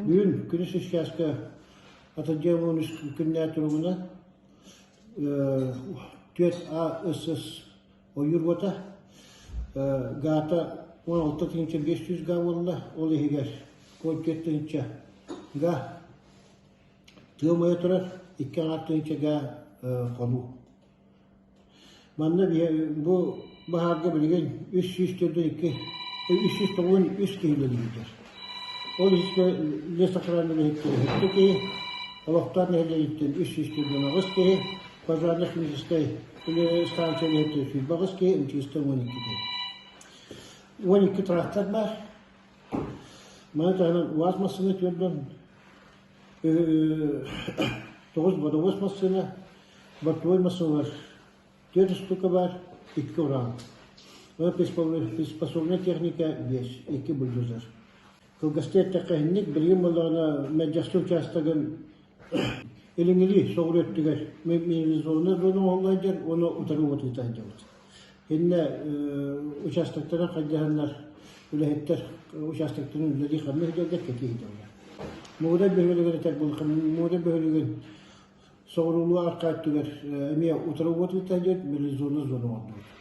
Бүгүн күнүс үс чааска атырдьах 13 күннээх туругунан 4 АСС ойуур уота гаата 16 500 га буолла, ол иһигэр 14 га тыа умайа турар, 2 аҥаар тыһыынча га хонуу. Манна бу баһаарга билигин 342 393 киһи үлэлииллэр. Ол иһигэр лесохрана үлэһиттэрэ 7 киһи, олохтоох нэһилиэгиттэн 348 киһи, пожарно-химическай станция үлэһиттэрэ 28 киһи, МЧС-тан 12 киһи. 12 трактор баар. Маны таһынан УАЗ массыына түөрдэн 9 бодобуос массыына, Бортовой массыыналар түөрт устуука баар, икки уран. Приспособленная техника биэс, икки бульдозер. Кылгастыы эттэххэ иһинник, билигин буоллаҕына Мэлдьэхси учаастагын илиҥилии соҕуруу өттүгэр минерализованнай зона оҥоһулла сылдьар уонна утары уотуйта сылдьабыт. Иннэ участоктара хайдыһаннар үлэһиттэр участоктарын үлэлии ханна сылдьаллар кэтии сылдьаллар. Мугудай бөһүөлэгэр этэр буоллахха, Мугудай бөһүөлэгин Соҕуруулуу арка өттүгэр эмиэ утары уот ыытта диэн мобилизованнай зона оҥордубут.